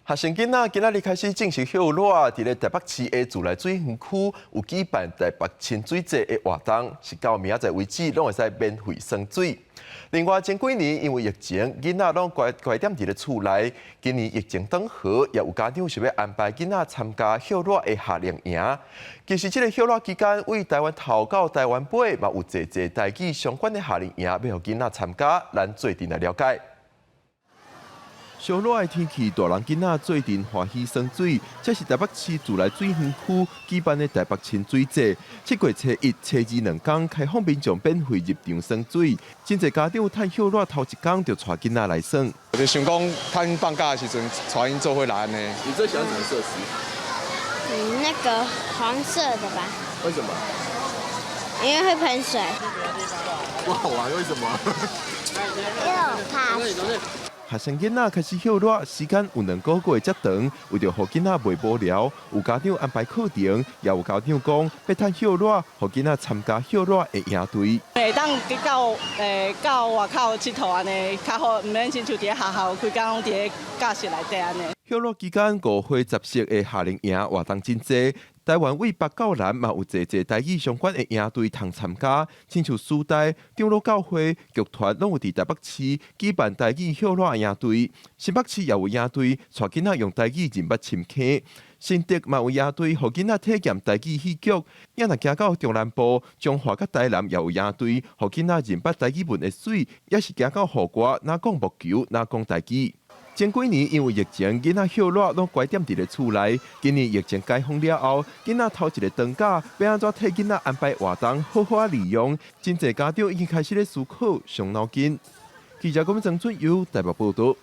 學生囡仔今仔日開始正式歇熱，佇咧台北市的自來水園區有舉辦台北親水節的活動，是到明仔載為止，攏會使免費耍水。另外，前幾年因為疫情，囡仔攏乖乖踮佇咧厝內。今年疫情轉好，也有家長想欲安排囡仔參加歇熱的夏令營。其實，這个歇熱期間，對台灣頭到台灣尾，嘛有濟濟台語相關的夏令營，欲予囡仔參加，咱做陣來了解。燒熱的天氣，大人囡仔做陣歡喜耍水。這是台北市自來水園區舉辦的台北親水節。7月初一、初二兩工開放民眾免費入場耍水。真濟家長趁歇熱頭一工就帶囡仔來耍。就想講，趁放假的時陣，帶𪜶做伙來按呢。你最喜歡什麼設施？嗯，那個黃色的吧。為什麼？因為會噴水。不好玩，為什麼？因為我怕水。學生囡仔開始歇熱，時間有2個月遮長，為著予囡仔袂無聊，有家長安排課程，也有家長講欲趁歇熱，予囡仔參加歇熱的營隊。會當到欸到外口𨑨迌按呢較好，毋免親像佇咧學校規工攏佇咧教室內底按呢。歇熱期間五花十色的夏令營活動真濟，台灣對北到南嘛有濟濟台語相關的營隊通參加，親像師大、長老教會、劇團攏有佇台北市舉辦台語歇熱營隊，新北市也有營隊，帶囡仔用台語認捌深坑。新竹嘛有營隊，予囡仔體驗台語戲劇。仔若行到中南部，彰化佮台南也有營隊，予囡仔認捌台語文的媠，抑是行到戶外，若講木球，若講台語。前幾年因為疫情，囡仔歇熱攏乖踮佇咧厝內。今年疫情解封了後，囡仔頭一个長假，欲按怎替囡仔安排活動，好好仔利用。真濟家長已經開始咧思考、傷腦筋。記者郭曾俊佑台北報導。